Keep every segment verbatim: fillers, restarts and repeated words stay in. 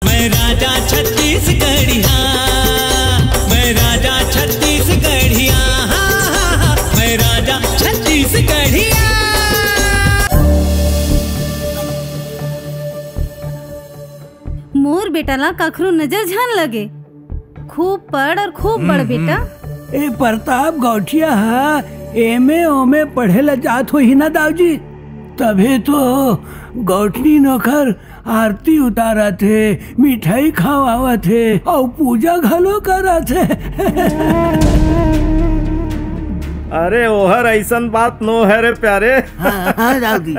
मैं राजा छत्तीसगढ़िया, मैं राजा छत्तीसगढ़िया, हाँ, हाँ, हाँ, हाँ, मैं राजा छत्तीसगढ़िया। मोर बेटा ला कखरो नजर झन लगे। खूब पढ़ और खूब बढ़, हम्म, बेटा। हम्म। ए प्रताप गौठिया हा एमे ओमे पढ़े ला जात होही ना दाऊजी, तभे तो गौठनी नोकर आरती उतारत हे, मिठाई खवावत हे अउ पूजा घलो करत हे। अरे ओहर अइसन बात नो है रे प्यारे। हाँ, हाँ, दाऊजी।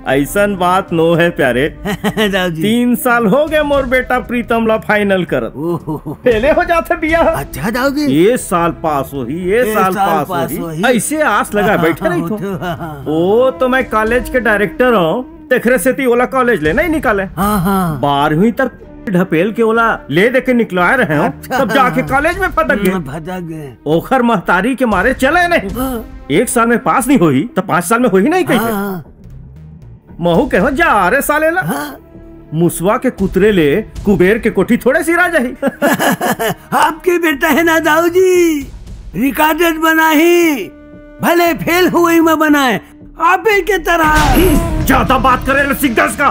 अइसन बात नो है प्यारे। दाऊजी। तीन साल हो गए मोर बेटा प्रीतम ला फाइनल करत। ओहो। फेले हो जाथे बिया। अच्छा दाऊजी। ये साल पास होही, ये ये साल साल पास पास होही। होही। अइसे आस लगा हाँ, बैठे हाँ, रहिथो। उठो, हाँ, हाँ। ओ तो मैं कॉलेज के डायरेक्टर हूँ, तेखरे सेती ओला कॉलेज ले नहीं निकाले। हाँ, हाँ। बारहवीं तक ढपेल के ओला ले दे के निकलाए रहे हो, अच्छा। तब जाके कॉलेज में फटक गए। हम्म, फटक गए। ओखर महतारी के मारे चले नहीं। हाँ। एक साल में पास नहीं होही, तो पाँच साल में होही नहीं कहिथे। हाँ। महू कहो जा रे साले ला। हाँ। मुसवा के कुतरे ले कुबेर के कोठी थोड़े सिरा जाही। आपके बेटा है ना दाऊजी, रिकॉर्डेड बनाही, भले फेल हुई में बनाए, आपे के तरह। ज्यादा बात करे ले सीख दस का।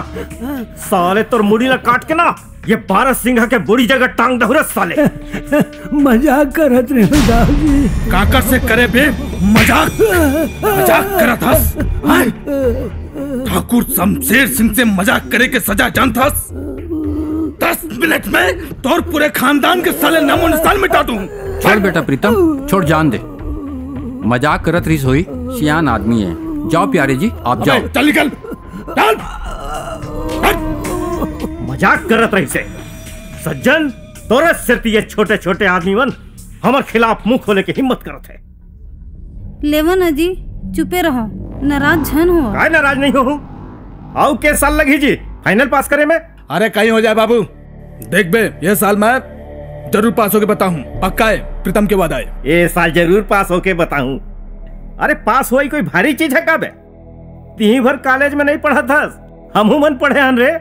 साले तोर मुड़ी ला काट के ना ये बारह सिंघा के बुरी जगह टांग दहू रे साले। मजाक करत रहे हो दाऊजी। काकर से करे बे मजाक? मजाक करत हस? हाँ? ठाकुर शमशेर सिंह से मजाक करे के सजा जानत हस? दस मिनट में तोर पूरे खानदान के साले नामो निशान मिटा दूं। छोड़ बेटा प्रीतम, छोड़, जान दे। मजाक करत रहिस होही, सियान आदमी है। जाओ प्यारे जी, आप अबे, जाओ। चल निकल, चल। हट। मजाक करत रहिस हे। सज्जन, तोरे सेती ये छोटे-छोटे आदमी मन हमर खिलाफ मुंह खोले के हिम्मत करत हे। लेवन अजी, चुपे रहो, नाराज झन हो। काय नाराज नहीं हो? अउ के साल लगही जी फाइनल पास करे में? अरे कहीं हो जाए बाबू, देख बे, ये साल मैं जरूर पास होके बताहूँ, पक्का है, प्रीतम के वादा है। ये साल जरूर पास होके बताहूँ। अरे पास होई कोई भारी चीज है का बे? तिही भर कॉलेज में नहीं पढ़त हस, हमहू मन पढ़े हन रे।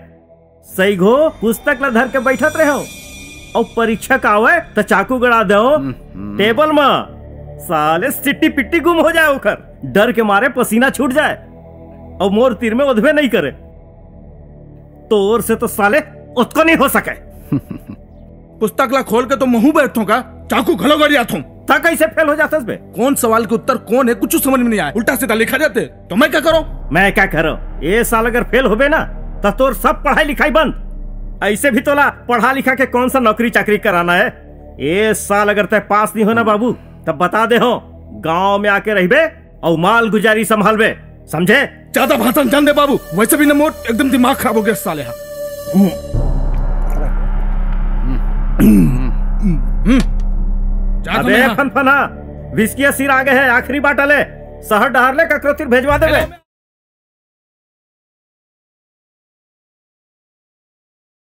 सही घो पुस्तक ला धर के बैठत रहो, अउ परीक्षा का आवे त चाकू गड़ा दो हम्म, हम्म। टेबल में। साले सिट्टी पिट्टी गुम हो जाए ओकर, डर के मारे पसीना छूट जाए, अउ मोर तीर में ओधबे नहीं करे। तोर से तो साले ओतको नहीं हो सके। पुस्तक ला खोल के तो महू बैठथों का, चाकू घलो गड़ियाथों। त कैसे फेल हो जाथस बे? कौन सवाल के उत्तर कौन है, कुछ समझ में नहीं आए। उल्टा सीधा लिखा जाते, तो मैं क्या करूं? मैं क्या करूं? ये साल अगर फेल होबे ना, त तोर सब पढ़ाई लिखाई बंद। ऐसे भी तोला पढ़ा लिखा के कौन सा नौकरी चाकरी कराना है? ये साल अगर तय पास नहीं होना बाबू, तब बता दे हो, गांव में आके रहबे, अउ माल गुजारी संभालबे, समझे? ज्यादा भाषण जान दे बाबू, वैसे भी न मोर एकदम दिमाग खराब हो गया साले हा। हम्म। जा अबे फनफना, विस्की सिर आगे है, आखिरी बाटल है, शहर डहर ले ककरो तीर भेजवा देबे।